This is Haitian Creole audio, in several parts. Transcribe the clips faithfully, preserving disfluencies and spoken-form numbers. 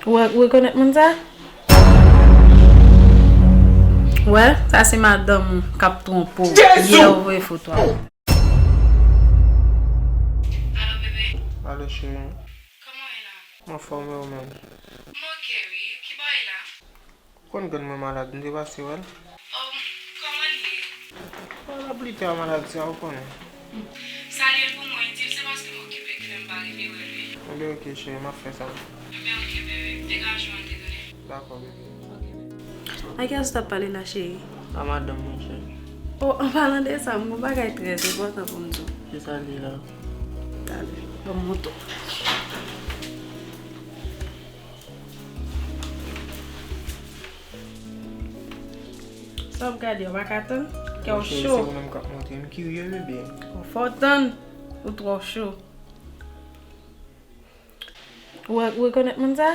Ou wè, ou rekonèt moun sa? Ou wè, sa se madanm ou k ap twonpe w. Yè ou voye foto a. Alo, bebe. Alo, cheri. Kòman w ye la? M anfòm, e ou menm? M oke, wi. Ki bò w ye la? Ou konn grann mwen malad, m te pase wè l. Oh, kòman l ye? Bon, l ap lite a maladi sa, ou konnen. Salye l pou mwen, di l se paske m okipe ki fè m pa rive wè l, wi. Ebyen, oke, cheri, m ap fè sa. Ebyen, oke, bebe. Degaje w, tande. Dakò, bebe. Oke, bebe. A kiyès ou t ap pale la, cheri? A madanm mwen, cheri. Oh, an palan de sa, m gon bagay trè enpòtan pou m di w. Ki sa l ye la? Talè, ban m montre w. Sa w ap gade, w pa ka tann? Kè w cho. Cheri, se ou menm k ap montre m, m kirye, bebe. Fò w tann, ou twò cho. Ou wè, ou rekonèt moun sa?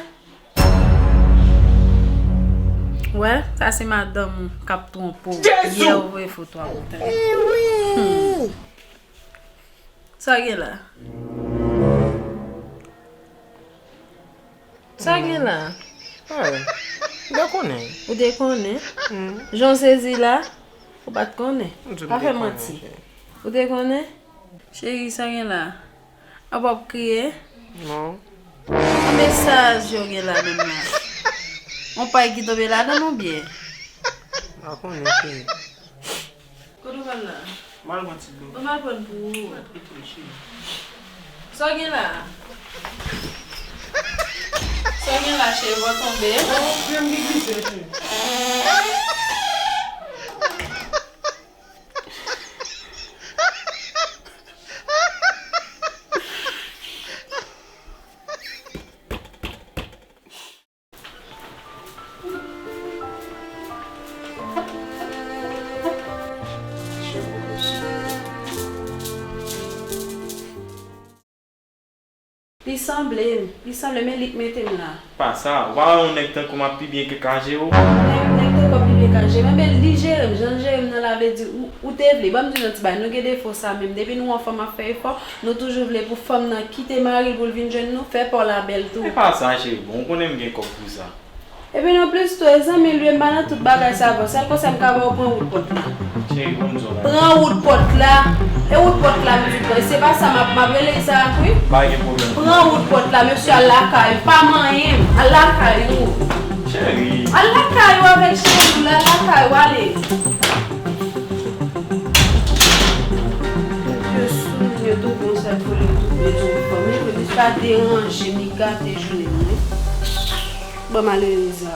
Ou wè, sa se madanm ou k ap twonpe w. Yè ou voye foto a pou tande. Sa gen la? Sa gen la? Ay, m te konnen. Ou te konnen? Jan w sezi la, ou pa t konnen. Pa fè manti. Ou te konnen? Cheri, sa gen la? A, w ap kriye? Non. Ki mesaj yo gen ladan l la? Yon pay ki tonbe ladan l oubyen? M pa konnen, cheri. Kote w pral la? M al pran ti dlo. Ou mal pran pou ou. Mèt reflechi. Sa w gen la? Sa w gen la, cheri, w ap tonbe. Bon, men m ki glise, cheri. Li sanble m, li sanble m, men li k mete m la. Pa sa, ou pa wè yon nèg tankou m ap pi byen ke ka jere w? Nèg, nèg tankou w ap pi byen ka jere m, men li jere m, jan l jere m nan la vle di ou, ou te vle, ban m di w yon ti bagay, nou gen defo sa menm, depi nou anfòm ap fè efò, nou toujou vle pou fanm nan kite mari l pou l vin jwenn nou, fè pa w la bèl tou. E pa sa, cheri, bon, ou konnen m gen kòb pou sa. Epi nan plis tou, e zanmi l ye, m pa nan tout bagay sa avè w, sèl konsèy m ka ba w, pran wout pòt la. Cheri, bon, m di w yon bagay. Pran wout pòt la. E wout pòt la m di pran, e se pa sa m ap, m ap rele Izarak wi. Pa gen pwoblèm. Pran wout pòt la, mesye, al lakay ou, pa manyen m, al lakay ou. Cheri. Al lakay ou avèk cheri w la, al lakay ou, ale. Yo sou, yo tou gon sèl vole, yo tou bezwen fanmi, yo jis pa deranje m, li gate jounen m wi. Bon, malereza.